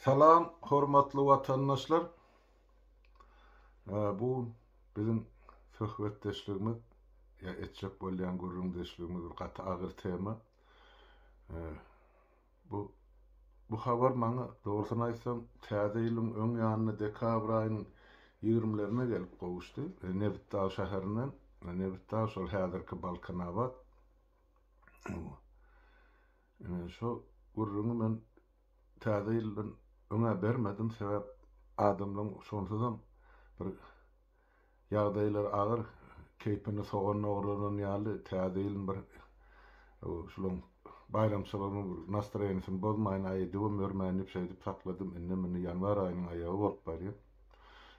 Salam hormatly watandaşlar. Bu biziň söhbetdeşligimiz ýa etjek bolýan gürrüňdeşligimiz bir gaty agyr tema. Bu bu habar maňa dogrusyny aýtsam täze ýylyň öň ýanynda dekabr aýynyň ýigrimlerine gelip gowuşdy. Nebitdag şäherinden. Nebitdag şol häzirki Balkanabat. Ine şo gürrüňi men täze ýyldan öň-ä bermedim, sebäp adamlaň şonsuzam bir ýagdaýlary agyr, keýpini sogan dogralan ýaly täze ýylyň bir şulaň baýramçylygyny bir nastroýeniýesini bozmaýyn, aý edibem ýörmäýin diýip şeýdip sakladym, indem indi ýanwar aýynyň aýagy bolup barýar.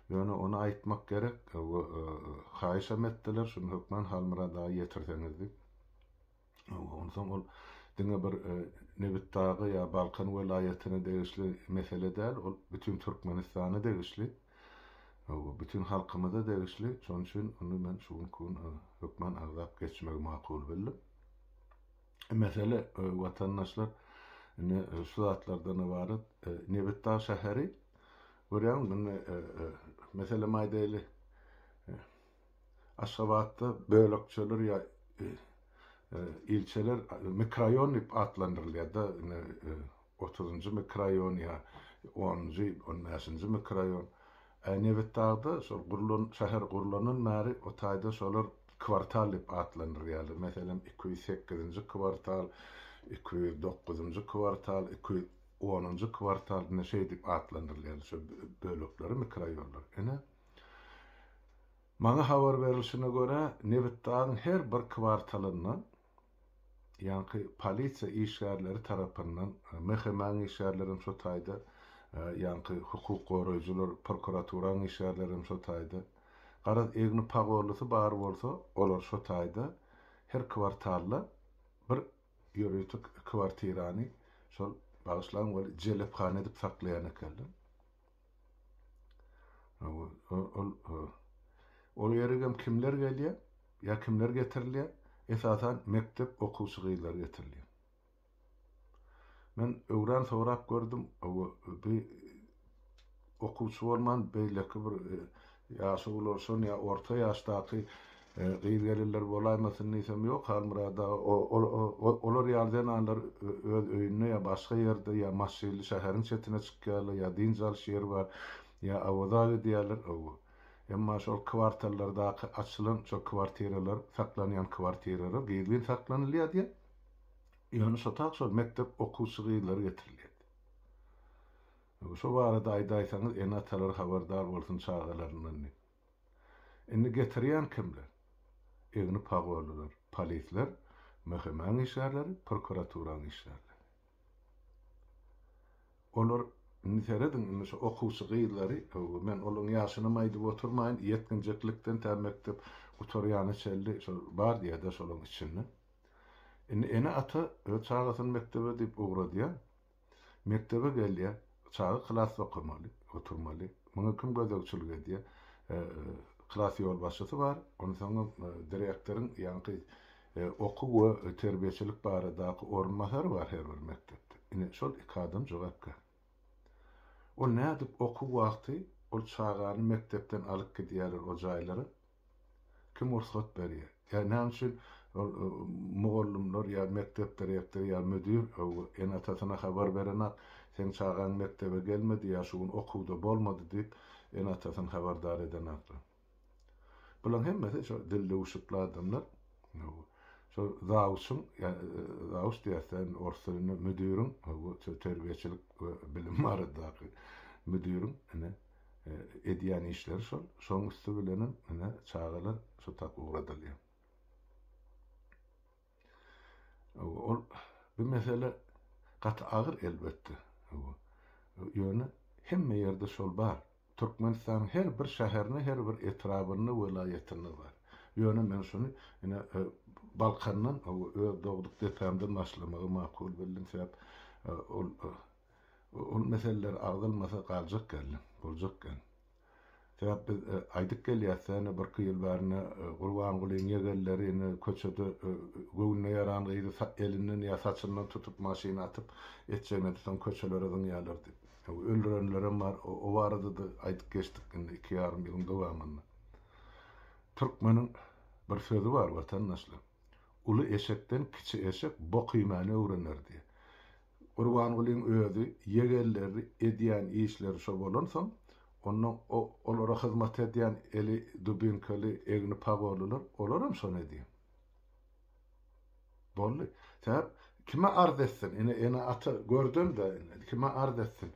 Ýöne ony aýtmak gerek, haýyşam etdiler, şuny hökman Halmyrat aga ýetirseňiz diýip. Onsoň ol diňe bir Nebitdaga ýa Balkan welaýatyna degişli mesele däl, ol bütin Türkmenistana degişli, bütin halkymyza degişli. Şonuň üçin ony men şu günki gün hökman agzap geçmegi makul bildim. Mesele, watandaşlar, indi şu zatlardan ybarat. Nebitdag şäheri, görýäňmi, indi meselem aýdaýly, Aşgabatda bölekçeler ýa ilçeler mikroraýon diýip atlandyrylýar-da, ine, otuzynjy mikroraýon ýa onunjy, on bäşinji mikroraýon. Ä Nebitdagda şol gurlan, şäher gurlandan bäri o taýda şolar kwartal diýip atlandyrýarlar. Meselem, 208-nji kwartal, 209-njy kwartal, 210-njy kwartal, ine şeýdip atlandyrylýarlar şo bölekleri, mikroraýonlar. Ine, Maňa habar berilşine görä, Nebitdagyň her bir kwartalynda ýaňky polisiýa işgärleri tarapyndan, MHM-iň işgärlerem şo taýda, ýaňky hukuk goraýjylar, prokuraturaň işgärlerem şo taýda. Garaz, egni pagonlysy bar bolsa, olar şo taýda her kwartalda bir ýörite kwartirany şol, bagyşlaň weli, jelephana edip saklaýan ekenler. Ol ol ýerigem kimler gelýär? Ýa kimler getirilýär? Esasan mekdep okuwçy gyzlary getirilýär. Men öwran sorap gördüm, bu okuwçy bolman beýleki bir ýaşy ulalşan ýa orta ýaşdaky Gyz-gelinler bolaýmasyn diýsem, ýok, Halmyrat aga, olar ýaly zenanlar öz öýünde ýa başga ýerde, ýa maşynly şäheriň çetine çykýarlar, ýa dynç alyş ýeri bar, ýa Awaza gidýärler, hawa. Emma şol kwartallardaky açylan şol kwartiralar, saklanýan kwartiralar gizlin saklanylýar diýýär. Ýöne şo tak şol mekdep okuwçy gyzlary getirilýär. Şo barada aýdaýsaňyz, ene-atalar habardar bolsun çagalaryndan diýip. Indi getirýän kimler? Egni pagonlylar, polisler, MHM-iň işgärleri, prokuraturaň işgärleri. Olar, indi serediň, indi şu okuwçy gyzlary, men olaryň ýaşynam aýdyp oturmaýyn, ýetginjeklikden tä mekdep gutarýana çenli şol bar diýýär-de şolaryň içinde. Indi ene-ata öz çagasyny mekdebe diýip ugradýar. Mekdebe gelýär, çaga klasda okamaly, oturmaly. Muňa kim gözegçilik edýär? Klas ýolbaşçysy bar, onsoňam direktoryň ýaňky okuw we terbiýeçilik baradaky orunbasary bar her bir mekdepde. Ine, şol iki adam jogapkär. Ol nädip okuw wagty ol çagany mekdepden alyp gidýärler o jaýlara? Kim rugsat berýär? Ýa näme üçin ol mugallymlar ýa mekdep direktory ýa müdir ene-atasyna habar berenak, seň çagaň mekdebe gelmedi ýa şu gün okuwda bolmady diýip ene-atasyny habardar edenaklar. Bulaň hemmesi şo dildüwşükli adamlar. Şo zawuçyň ýa zawuç diýýäs-dä indi ors dilinde müdiriň terbiýeçilik we bilim baradaky müdiriň ine Edýän işleri şol. Şoň üsti bilenem ine çagalar şu tak ugradylýar. Ol bu mesele gaty agyr elbetde. Ýöne hemme ýerde şol bar. Türkmenistanyň her bir şäherinde, her bir etrabynda, welaýatynda bar. Ýöne men şuny ine Balkandan, öz dogduk depämden başlamagy makul bildim. Sebäp ol Ol meseleler agzalmasa galjak geldi, boljak gel. Sebäp biz aýdyp gelýäs-dä, ine birki ýyl bäri ine Gurbangulyň ýegenleri ine köçede göwnüne ýaran gyzy elinden ýa saçyndan tutup maşyna atyp, etjegini edip soň köçelere zyňýarlar diýip. Öldürenlerem bar. O barada-da aýdyp geçdik indi 2,5 ýylyň dowamynda. Türkmeniň bir sözi bar watandaşlar. Uly eşekden kiçi eşek bok iýmäni öwrener diýip. Gurbangulyň özi ýegenleri edýän işleri şo bolansoň, onnoň o olara hyzmat edýän eli dubinkaly, egni pagonlylar, olaram şony edýär. Boldy. Sebäp kime arz etsin? Ine ene-ata gördem-de indi kime arz etsin?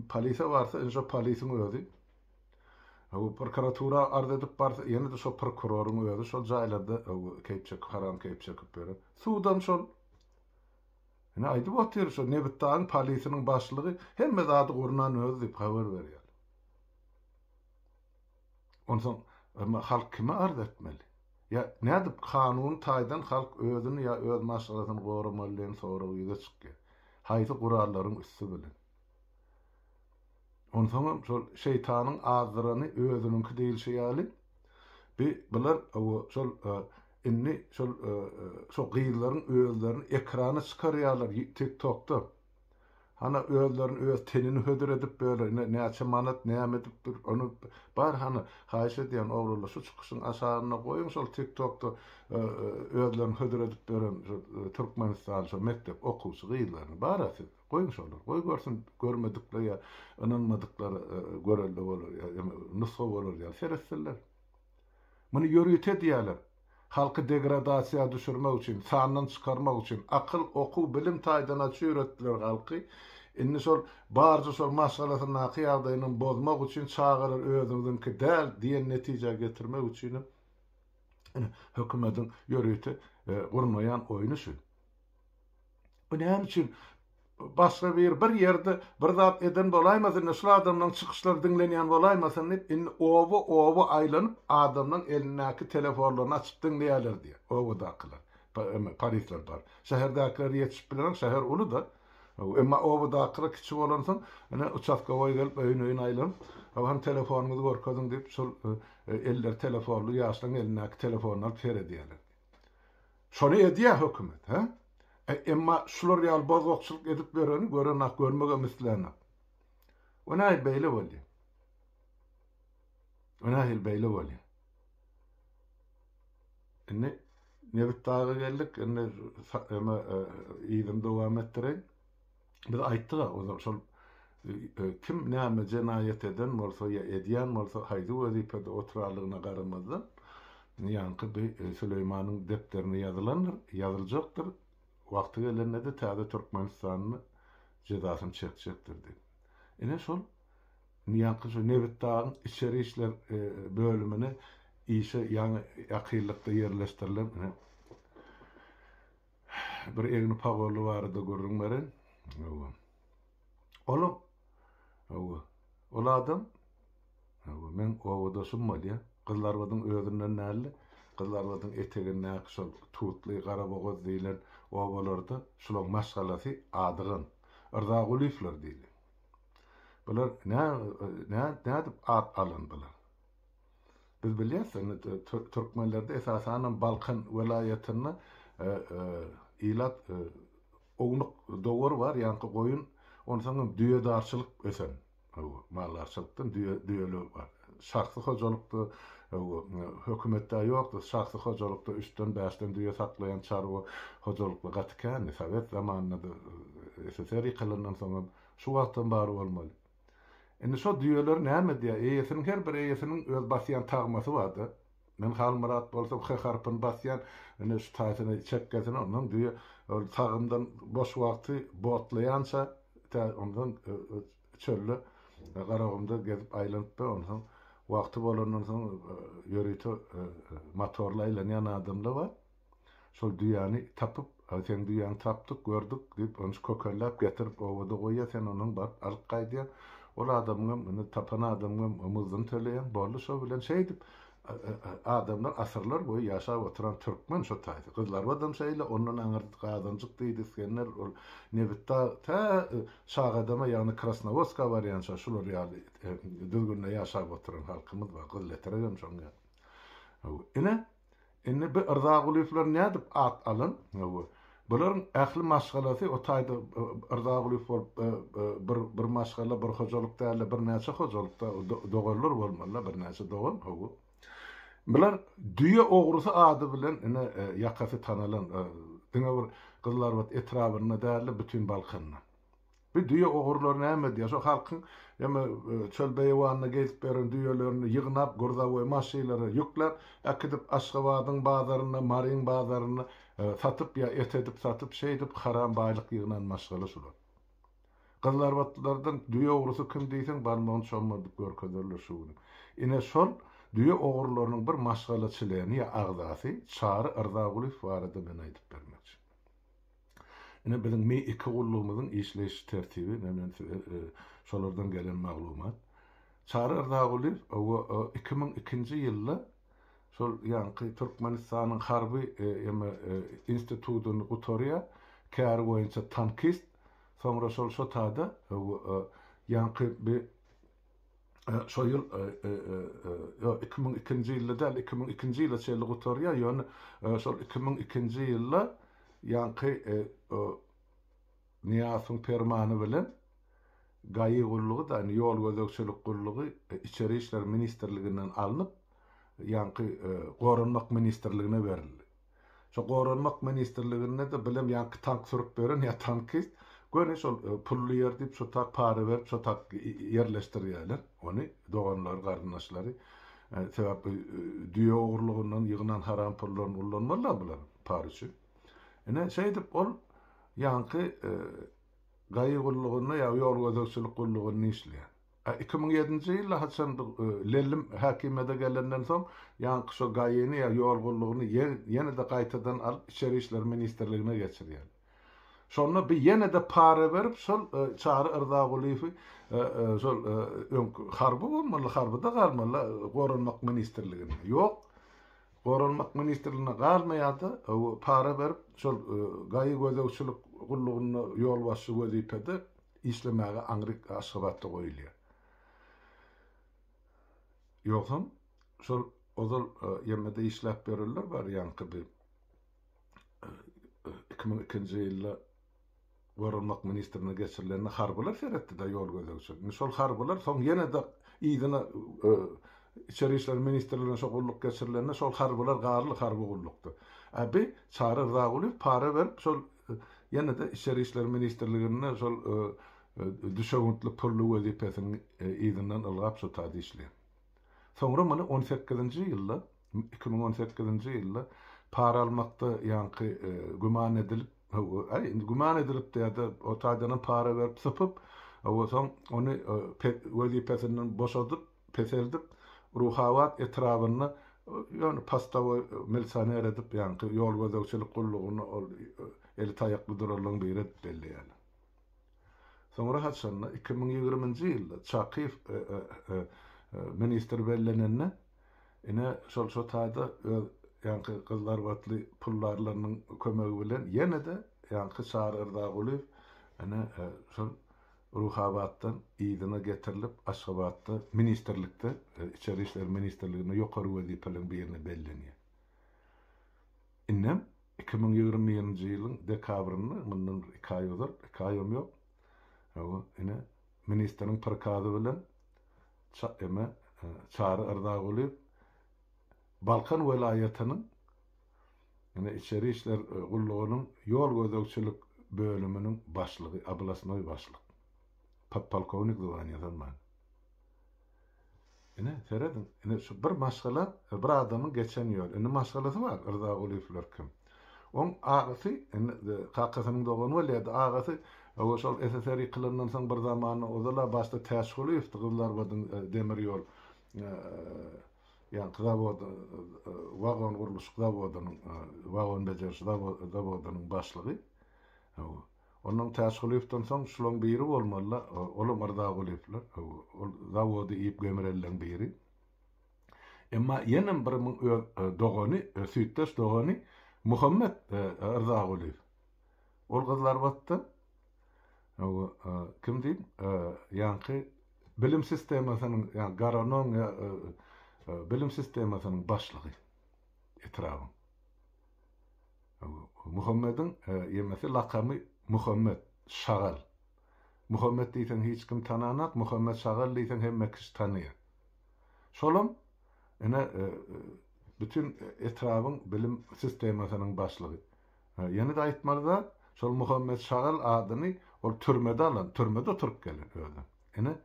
Polise barsa, indi şo polisiň özi prokuratura arz edip barsa, ýene-de şo prokuroryň özi şol jaýlarda keýp çekip, haram keýp çekip ýören. Sudam şol. Ine aýdyp otyr şo Nebitdagyň polisiniň başlygy hemme zady gurnan özi diýip habar berýär. Onsoň emma halk kime arz etmeli? Ýa nädip kanuny taýdan halk özüni ýa öz maşgalasyny goramaly diýen sorag ýüze çykýar. Haýsy gurallaryň üsti bilen? Onsoňam şol şeýtanyň azdyrany özüniňki diýilşi ýaly bi bular şol indi şol şo gyzlaryň özlerini ekrana çykarýarlar tik tokda. Hana özlerini öz tenini hödür edip böler ine näçe manat näme edipdir ony bar hany haýyş edýän oglanlar şu çykyşyň aşagynda goýuň şol tik tokda özlerini hödür edip beren şu Türkmenistan şo mekdep okuwçy gyzlaryny bara siz goýuň şolary goý görsün görmedikler ýa ynanmadyklar görelde bolar ýa nusga bolar ýaly seretsinler muny ýörite edýäler. Halky degradasiýa düşürmek üçin, sandan çykarmak üçin, akyl, okuw, bilim taýdan-a çüýretdiler halky. Indi şol barja şol maşgalasyndaky ýagdaýynam bozmak üçin çagalar özüňiziňki däl diýen netijä getirmek üçinem ine hökümediň ýörite gurnaýan oýny şu. Bu näme üçin başga biri bir ýerde bir zat eden bolaýmasyn indi şul adamlaryň çykyşlary diňlenýän bolaýmasyn diýip indi oba oba aýlanyp adamlaryň elindäki telefonlaryny açyp diňleýärler diýýär obadakylar polisler bar şäherdäkiler ýetişip bilenok şäher uly-da emma obadakylar kiçi bolansoň ine uçastkowoý gelip öýün öýün aýlanyp hany telefonyňyzy görkeziň diýip şol elleri telefonly ýaşlaryň elindäki telefonyny alyp seredýärler. Şony edýär hökümet, hä? E, emma şular ýaly bozgakçylyk edip ýöreni görenak, görmegem islänok. O nähili beýle bolýar? O nähili beýle bolýar? Indi Nebitdaga geldik, indi eme e, yzyny dowam etdireýin. Biz aýtdyk-a ozal şol kim näme jenaýat eden bolsa ýa edýän bolsa haýsy wezipede oturanlygyna garamazdan ýaňky bi Süleýmanyň depderine ýazylandyr, ýazyljakdyr, wagty gelende-de täze Türkmenistanda jezasyny çekjekdir diýip. Ine şol ýaňky şu Nebitdagyň içeri işler bölümine işe ýaňy ýakynlykda ýerleşdirilen ine Bir egni pagonly barada gürrüň bereýin. Hawa. Olam hawa. Ol adam hawa, meň obadaşym bolýar. Gyzlarbadyň özünden däldi. Gyzlarbadyň etegindäki şol Tutly, Garabogaz diýlen obalarda şulaň maşgalasy adygan. Yrzagulyýewler diýilýär. Bular nä, nä, nädip at alan bular? Biz bilýäris, indi türkmenlerde esasanam Balkan welaýatynda ilat ownuk dowar bar, ýaňky goýun, onsoň hem düýedarçylyk ösen. Maldarçylykdan düýe düýeli bar. Şahsy hojalykda hökümetde ýokdy, şahsy hojalykda üçden, bäşden düýe saklaýan çarwa hojalyklar gaty kändi. Sowet zamanynda-da, SSR ýykylandan soňam şu wagtam bar bolmaly. Indi şo düýeler näme edýär? Eýesiniň her bir eýesiniň öz basýan tagmasy bar-da. Men Halmyrat bolsam H harpyny basýan, ine şu taýsyny çekgesini ondan düýe ol sagymdan boş wagty botlaýança tä ondan çölde Garagumda gezip aýlanyp be onsoň wagty bolandan soň ýörite motorly aýlanýan adamlar bar. Şol düýäni tapyp, seň düýäňi tapdyk, gördük diýip, ony kökelläp getirip obada goýýar, sen ondan baryp alyp gaýdýaň. Ol adamyňam, indi tapan adamyňam muzduny töleýäň. Boldy şo bilen. Şeýdip, adamlar asyrlar boýy ýaşap oturan türkmen şo taýda. Gyzlarbadam şeýle, ondan aňyrda Gazanjyk diýdi, Isgender, ol Nebitdag, tä Şagadama, ýagny Krasnowodska barýança şular ýaly düzgünde ýaşap oturan halkymyz bar. Gyzyletregem şoň ýaly. Ine, Indi bi Yrzagulyýewler nädip at alan? Hawa. Bularyň ähli maşgalasy o taýda Yrzagulyýew bolup bir bir maşgala, bir hojalyk däl-de, birnäçe hojalykda doganlar bolmaly-da, birnäçe dogan, hawa. Bular düýe ogrusy ady bilen ine ýakasy tanalan, diňe bir Gyzylarbat etrabynda däl-de, bütin Balkanda. Bu düýe ogurlary näme edýär? Şo halkyň eme çöl-beýewanda gezip ýören düýelerini ýygnap, gurzawoý maşylara ýükläp, äkidip Aşgabadyň bazarynda, Maryň bazarynda satyp ýa et edip satyp, şeýdip haram baýlyk ýygnan maşgala şular. Gyzylarbatlylardan düýe ogrusy kim diýseň, barmagyny çommaldyp görkezerler şu gün. Ine şol düýe ogurlarynyň bir maşgala çleni ýa agzasy Çary Yrzagulyýew barada men aýdyp bermekçi. Ine biziň Mi iki gullugymyzyň işleýiş tertibi, ine men size şolardan gelen maglumat. Çary Yrzagulyýew owa 2002-nji ýylda şol ýaňky Türkmenistanyň harby eme institutyny gutarýar, käri boýunça tankist, soňra şol şo taýda ýaňky bi şo ýyl ýok 2002-nji ýylda däl 2002-nji ýyla çenli gutarýar ýöne şol 2002-nji ýylda ýaňky Nyýazowyň permany bilen GAI gullugy da indi ýol gözegçilik gullugy Içeri işler ministrliginden alnyp ýaňky Goranmak ministrligine berildi. Şo Goranmak ministrliginde-de bilem ýaňky tank sürüp beren ýa tankist göni şol pully ýer diýip şo tak para berip şo tak ýerleşdirýärler ony doganlary garyndaşlary sebäp düýe ogurlygyndan ýygnan haram pullaryny ullanmalylar bular para üçin. Ine şeýdip ol ýaňky GAI gullugynda ýa ýol gözegçilik gullugynda işleýär. A 2007-nji ýylda haçan bu Lellim häkimiýete gelenden soň, ýaňky şo GAI-ni ýa ýol gullugyny ýene-de gaýtadan alyp Içeri işler ministrligine geçirýär. Şonda bi ýene-de para berip şol Çary Yrzagulyýewi şol öňki harby bolmaly, harbyda galmaly Goranmak ministrliginde. Ýok. Goranmak ministrliginde galmaýar-da, para berip şol GAI gözegçilik gullugynda ýolbaşçy wezipede işlemäge aňryk Aşgabatda goýulýar. Ýogsam şol ozal ýemede işläp ýörenler bar, ýaňky bir 2002-nji ýylda Goranmak ministrine geçirilende harbylar seretdi-de ýol gözegçilik. Indi şol harbylar soň ýene-de yzyna Içeri işler ministrligine şo gulluk geçirilende şol harbylar galdy harby gullukda. A bi Çary Rzagulyýew para berip şol Ýene-de Içeri işler ministrliginde şol düşewüntli pully wezipesiniň yzyndan ylgap şo taýda işleýär. Soňra muny on sekizinji ýylda, 2018-nji ýylda para almakda ýaňky güman edilip, aý indi güman edilipdi ýa-da o taýdanam para berip sypyp, soň ony wezipesinden boşadyp, peseldip, Ruhabat etrabynda ýöne postowoý milisioner edip, ýaňky ýol gözegçilik gullugyna ol eli taýakly duranlaryň biri edip belleýärler. Soňra haçanda 2020-nji ýylda Çakyýew ministr bellenende, ine şol şo taýda öz ýaňky gyzlarbatly puldarlarynyň kömegi bilen ýene-de ýaňky Çary Yrzagulyýew ine şol Ruhabatdan yzyna getirilip, Aşgabatda ministrlikde, Içeri işler ministrliginde ýokary wezipeleriň birine bellenýär. Indem 2021-nji ýylyň dekabrynda, mundan bir iki aý ozal, iki aýam ýok, hawa, ine, ministriň prikazy bilen eme, Çary Yrzagulyýew Balkan welaýatynyň Ine, Içeri işler gullugynyň ýol gözegçilik bölüminiň başlygy, oblasnoý başlyk. Podpolkownik zwaniýasam bar. Ine, serediň, ine şu bir maşgala, bir adamyň geçen ýoly. Indi maşgalasy bar, Yrzagulyýewler kim. Oň agasy, indi kakasynyň dogany bolýardy, agasy, hawa, şol SSR ýykylandan soň bir zamanda ozal-a başda Täçgulyýewdi Gyzylarbadyň demir ýol Ýaňky zawod, wagon gurluşyk zawodynyň, wagon bejeriş zawodynyň başlygy. Ondan Täçgulyýewden soň şulaň biri bolmaly-da, olam Yrzagulyýewler. Ol zawody iýip gemirelleň biri. Emma ýenem bir muň öz dogany, süýtdeş dogany Muhammet Yrzagulyýew. Ol Gyzylarbatda kim diýip, ýaňky bilim sistemasynyň, ýa garonon ýa bilim sistemasynyň başlygy etrabyň. Muhammediň ýemesi lakamy Muhammet şagal. Muhammet diýseň hiç kim tananak, Muhammet şagal diýseň hemme kişi tanaýar. Şolam ine bütin etrabyň bilim sistemasynyň başlygy. Ýene-de aýtmaly zat, şol Muhammet şagal adyny ol türmede alan, türmede oturyp gelen özem. Ine,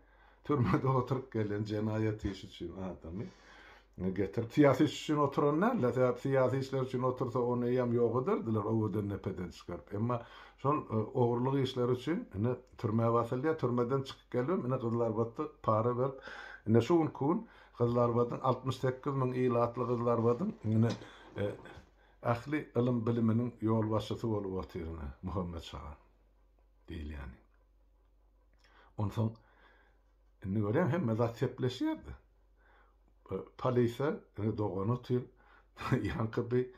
türmede oturyp gelen jenaýat işi üçin adamy getirip, syýasy iş üçin oturan däl-de, sebäp syýasy işler üçin otursa ony eýýäm ýok ederdiler, owadan depeden çykaryp. Emma şol ogurlyk işleri üçin ine türmä basylýar, türmeden çykyp gelibem ine Gyzylarbatda para berip, ine şu günki gün Gyzylarbadyň 68 müň ilatly Gyzylarbadyň ine ähli ylym-biliminiň ýolbaşçysy bolup otyr ine Muhammet Şagan diýilýäni. Onsoň indi görýäň hemme zat sepleşýär-de. Polisiýa ine dogan otyr. Ýaňky bi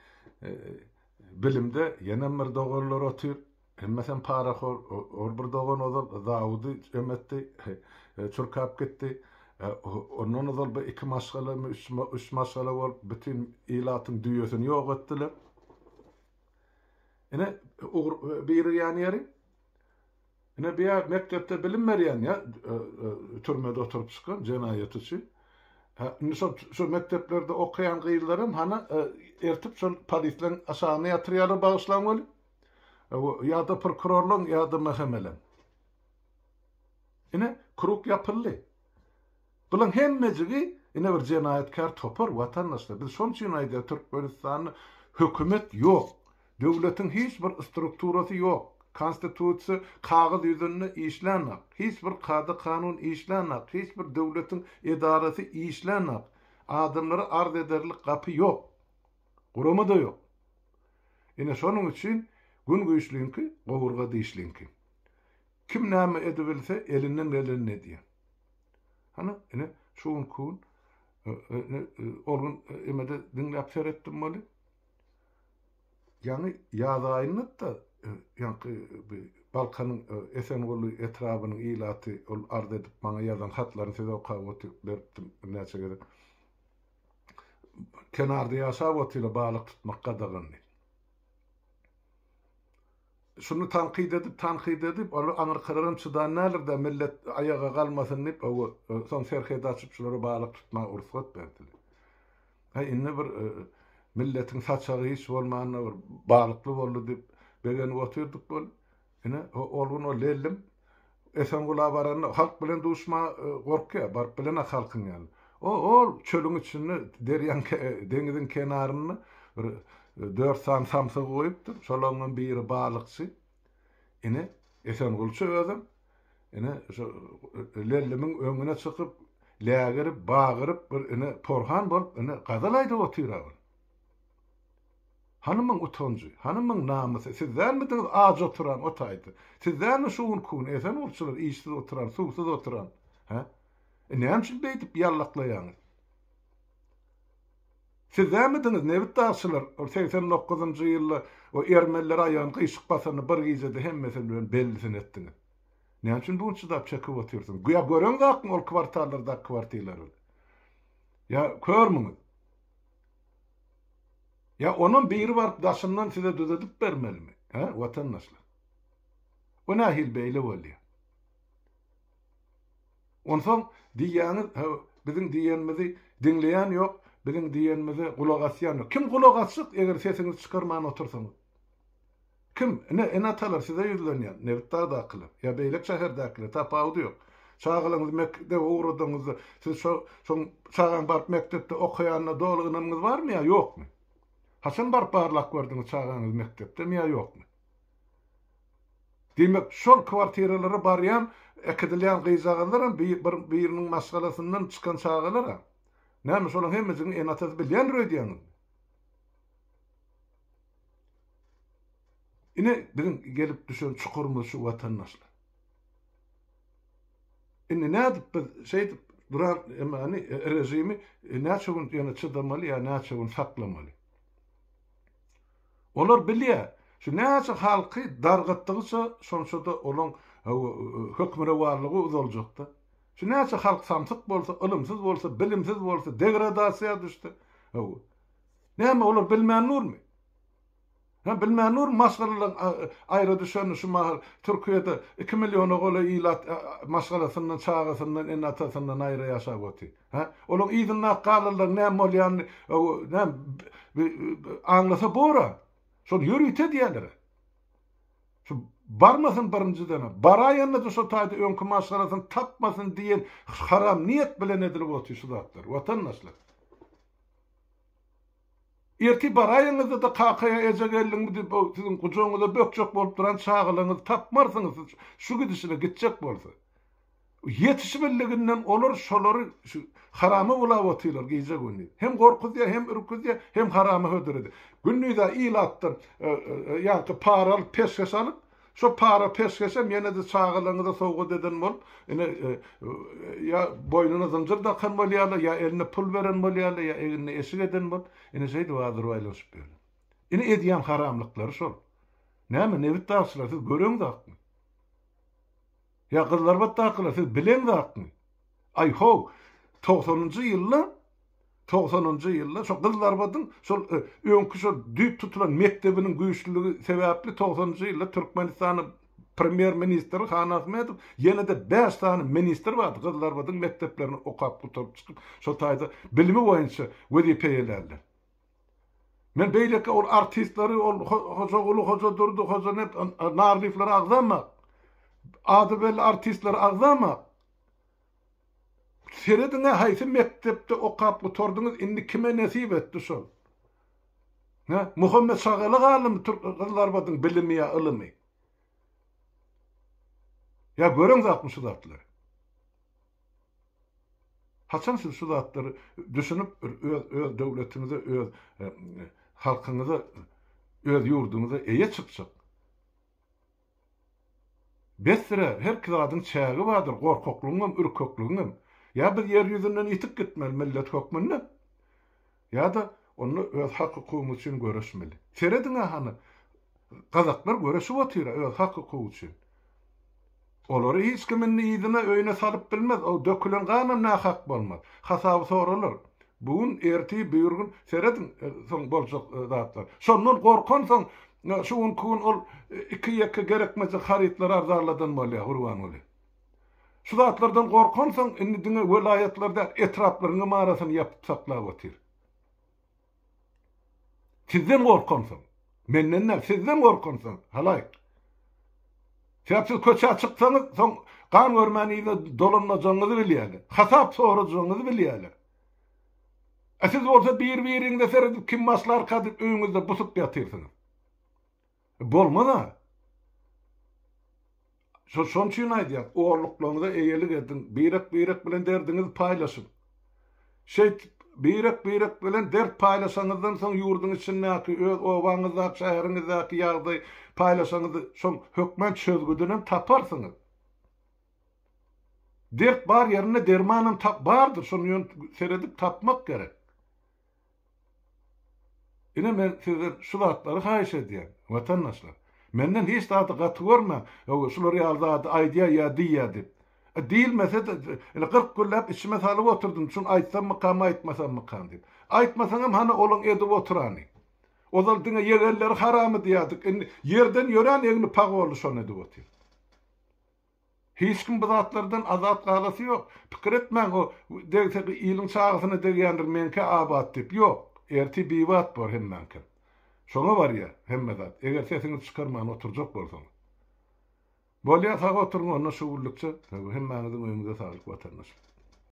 bilimde ýenem bir doganlar otyr. Hemmesem parahor. Ol bir dogan ozal zawody emetdi, çurkap gitdi. Ondan ozal bir iki maşgalamy, üç maşgala bolup bütin ilatyň düýesini ýok etdiler. Ine ugur birigýän ýeri. Ine bu ýa mekdepde bilim berýän ýa türmede oturyp çykan jenaýat üçin. Hä indi şol şo mekdeplerde okaýan gyzlaram hana ertip şol polisleriň aşagynda ýatyrýarlar bagyşlaň weli. Ýa-da prokurorlaň ýa-da MHM-leň. Ine kruk ýapyldy. Bulaň hemmejigi ine bir jenaýatkär topar watandaşlar. Biz şoň üçin aýdýas Türkmenistanda hökümet ýok. Döwletiň hiç bir strukturasy ýok. Konstitusiýa kagyz ýüzünde işlänok. Hiç bir kada-kanun işlänok. Hiç bir döwletiň edarasy işlänok. Adamlara arz ederlik gapy ýok. Gurama-da ýok. Ine şonuň üçin gün güýçliňki, gowurga dişliňki. Kim näme edibilse elinden gelenini edýär. Hany ine şu günki gün ol gün emede diňläp seretdim weli. Ýaňy ýaz aýynda-da ýaňky bi Balkanyň Esenguly etrabynyň ilaty ol arz edip maňa ýazan hatlaryny size okap otyr beripdim birnäçe gezek. Kenarda ýaşap otyrlar balyk tutmak gadagan diýip. Şuny tankyt edip, tankyt edip, ol aňyrkylaram çydan däldir-dä, millet aýaga galmasyn diýip, hawa, soň serhet açyp şulara balyk tutmaga rugsat berdiler. Häý, indi bir milletiň saçagy hiç bolmanda bir balykly boldy diýip begenip otyrdyk weli, ine, ol gün ol lellim Esengula baranda halk bilen duşmaga gorkýar, baryp bilenok halkyň ýanyna. O-ol çölüň içinde, derýaň, deňiziň kenarynda bir dört sany samsygy goýupdyr. Şolaryňam biri balykçy. Ine, Esengulça özem. Ine, şo Lellimiň öňüne çykyp, lägirip, bagyryp, bir ine porhan bolup, ine gazal aýdyp otyr-a ol. Hany muň utanjy, hany muň namysy, siz dälmidiňiz aç oturan o taýda? Siz dälmi şu günki gün Esengulçylar işsiz oturan, suwsuz oturan? Hä? E näme üçin beýdip ýallaklaýaňyz? Siz dälmidiňiz nebitdagçylar ol 89-njy ýylda o ermeniler aýagyny gyşyk basanda bir gijede hemmesini bilen bellisini etdiňiz? Näme üçin bu gün çydap çekip otyrsyňyz? Ýa göreňzakmy ol kwartallardaky kwartirleri? Ýa körmüňiz? Ýa onam biri baryp daşyndan size düzedip bermelimi? Hä, watandaşlar? O nähili beýle bolýar? Onsoň diýýäňiz, biziň diýenimizi diňleýän ýok, biziň diýenimize gulak asýan ýok. Kim gulak asjak, eger sesiňizi çykarman otursaňyz? Kim? Ine, ene-atalar size ýüzlenýän, Nebitdagdakylar ýa beýleki şäherdäkiler, tapawudy ýok. Çagalaryňyzy mekdebe ugradaňyzda, siz şo, şoň çagaň baryp mekdepde okaýanyna doly ynamyňyz barmy ýa ýokmy? Haçan baryp barlap gördüňiz çagaňyz mekdepdemi ýa ýokmy? Diýmek, şol kwartiralara barýan, äkidilýän gyzjagazlaram bir, bir biriniň maşgalasyndan çykan çagalar-a. Näme, şolaryň hemmejiginiň ene-atasy bilýändir öýdýäňizmi? Ine, biziň gelip düşen çukurymyz şu watandaşlar. Indi nädip biz şeýdip duran emany režimi näçe gün ýene çydamaly ýa näçe gün saklamaly? Olar bilýär, şu näçe halky dargatdygyça şonça-da olaň hökmürowanlygy uzaljakda. Şu näçe halk samsyk bolsa, ylymsyz bolsa, bilimsiz bolsa, degradasiýa düşse. Näme olar bilmän durmy? Hä, bilmän durun maşgalalaryň aýra düşenini şu mahal Türkiýede iki milliona golaý ilat maşgalasyndan, çagasyndan, ene-atasyndan aýra ýaşap otyr. Hä, olaryň yzyndaky galanlaryň näme bolýanyny näme aňlasa bor-a. Şony ýörite edýärler. Şu barmasyn birinjiden-ä. Baraýanda-da şo taýda öňki maşgalasyny tapmasyn diýen haram niýet bilen edilip otyr şu zatlar, watandaşlar. Ertir baraýaňyzda-da kaka ýa eje geldiňmi diýip, siziň gujagyňyza bökjek bolup duran çagalaryňyzy tapmarsyňyz siz şu gidişine gitjek bolsa. Ýetişibildiginden olar şolary şu harama bulap otyrlar gije-gündiz. Hem gorkuzýar, hem ürküzýär, hem harama hödür edýär. Gündiz-ä ilatdan ýaňky para alyp, peşgeş alyp, Şo para peşgeşem ýene-de çagalaryňyza sowgat eden bolup, ine, ýa boýnuna zynjyr dakan bolýarlar, ýa eline pul beren bolýarlar, ýa egnine eşik eden bolup, ine şeýdip azdyryp aýlanyşyp ýörler. Ine edýän haramlyklary şol. Näme, nebitdagçylar, siz göreňzakmy? Ýa Gyzlarbatdakylar, siz bileňzakmy? Aý-how, togsanynjy ýylda Togsanynjy ýylda şo Gyzlarbadyň şol öňki şol düýp tutulan mekdebiniň güýçlüligi sebäpli togsanynjy ýylda Türkmenistanyň premýer ministri Han Ahmedow ýene-de bäş sany ministr bardy Gyzlarbadyň mekdeplerini okap gutaryp çykyp şo taýda bilimi boýunça wezipe eýelärler. Men beýleki ol artistleri ol Hojaguly, Hojadurdy, Hojanep, Narlyýewleri agzamak. Ady belli artistleri agzamak. Serediňä haýsy mekdepde okap gutardyňyz indi kime nesip etdi şol. Hä? Muhammet Şagala galdymy türk Gyzylarbadyň bilimi ýa ylymy? Ýa göreňzakmy şu zatlary? Haçan siz şu zatlary düşünip öz öz döwletiňize öz halkyňyza öz ýurduňyza eýe çykjak? Besdir-ä, herki zadyň çägi bardyr, gorkaklygyňam, ürkekligiňem. Ýa biz ýer ýüzünden ýitip gitmeli millet hökmünde, ýa-da onda öz hak-hukugymyz üçin göreşmeli. Serediň-ä hany, gazaklar göreşip otyr-a öz hak-hukugy üçin. Olary hiç kim indi yzyna, öýüne salyp bilmez, o dökülen ganam nähak bolmaz. Hasaby soralar. Bu gün, ertir, birigün, serediň soň boljak zatlar. Şondan gorkansoň, şu günki gün ol iki-ýeke gerekmejek harytlary arzanladan bolýar, Gurbanguly. Şu zatlardan gorkansoň, indi diňe welaýatlar däl, etraplaryň hem arasyny ýapyp saklap otyr. Sizden gorkansoň. Menden däl, sizden gorkansoň, halaýyk. Sebäp siz köçä çyksaňyz, soň gan görmän yza dolanmajagyňyzy bilýärler. Hasap sorajagyňyzy bilýärler. A siz bolsa bir-biriňize seredip kim başlarka diýip öýüňizde busup ýatyrsyňyz. Bolmaz-a. Şo şoň üçin aýdýan, orluklaryňyza eýelik ediň, birek-birek bilen derdiňizi paýlaşyň. Şeýdip, birek-birek bilen dert paýlaşaňyzdan soň ýurduň içindäki, öz obaňyzdaky, şäheriňizdäki ýagdaý paýlaşaňyzda şoň hökmän çözgüdinem taparsyňyz. Dert bar ýerinde dermanam tap bardyr, şony ýöne seredip tapmak gerek. Ine men sizden şu zatlary haýyş edýän, watandaşlar. Menden hiç zady gaty görmäň, hawa şular ýaly zady aýdýar ýa diýýär diýip. E, diýilmese-de, ine 40 günläp içime salyp oturdym, şuny aýtsammykam, aýtmasammykam diýip. Aýtmasaňam hany olaň edip oturany. Ozal diňe ýegenleri haramy diýerdik, indi ýerden ýörän egni pagolly şony edip otyr. Hiç kim bu zatlardan azat galasy ýok. Pikir etmäň o degse iliň çagasyna degýändir meňkä abat diýip. Ýok. Ertir bibat bor hemmäňkem. Şoňa barýa hemme zat. Eger sesiňizi çykarman oturjak bolsaňyz. Bolýa sag oturyň onda şu günlükçe. Hemmäňiziň öýüňize saglyk watandaşlar.